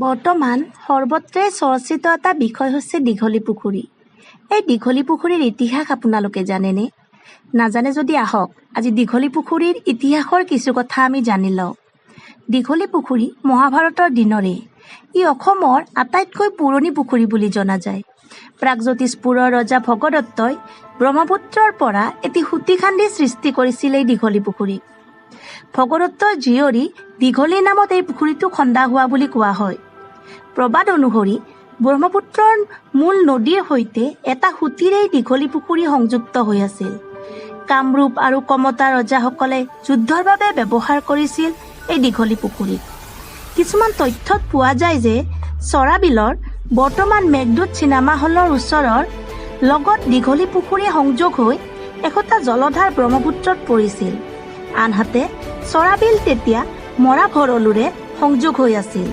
বৰ্তমান সৰ্বত্ৰে চৰ্চিত এটা বিষয় হৈছে দীঘলী পুখুৰী। এই দীঘলী পুখুৰীৰ ইতিহাস আপোনালোকে জানেনে? নাজানে যদি আহক, আজি দীঘলী পুখুৰীৰ ইতিহাসৰ কিছু কথা আমি জানি লওঁ। দীঘলী পুখুৰী মহাভাৰতৰ দিনৰে। ই অসমৰ আটাইতকৈ পুৰণি পুখুৰী বুলি জনা যায়। প্ৰাগজ্যোতিষপুৰৰ ৰজা ভগদত্তই ব্ৰহ্মপুত্ৰৰ পৰা এটি সুঁতি খান্দি সৃষ্টি কৰিছিল এই দীঘলী পুখুৰী। ভগদত্তৰ জীয়ৰী দীঘলীৰ নামত এই পুখুৰীটো খন্দা হোৱা বুলি কোৱা হয়। প্ৰবাদ অনুসৰি ব্ৰহ্মপুত্ৰৰ মূল নদীৰ সৈতে এটা সুঁতিৰেই দীঘলী পুখুৰী সংযুক্ত হৈ আছিল। কামৰূপ আৰু কমতা ৰজাসকলে যুদ্ধৰ বাবে ব্যৱহাৰ কৰিছিল এই দীঘলী পুখুৰীক। কিছুমান তথ্যত পোৱা যায় যে চৰাবিলৰ, বৰ্তমান মেঘদূত চিনেমা হলৰ ওচৰৰ, লগত দীঘলী পুখুৰী সংযোগ হৈ একোটা জলধাৰ ব্ৰহ্মপুত্ৰত পৰিছিল। আনহাতে চৰাবিল তেতিয়া মৰা ভৰলুৰে সংযোগ হৈ আছিল।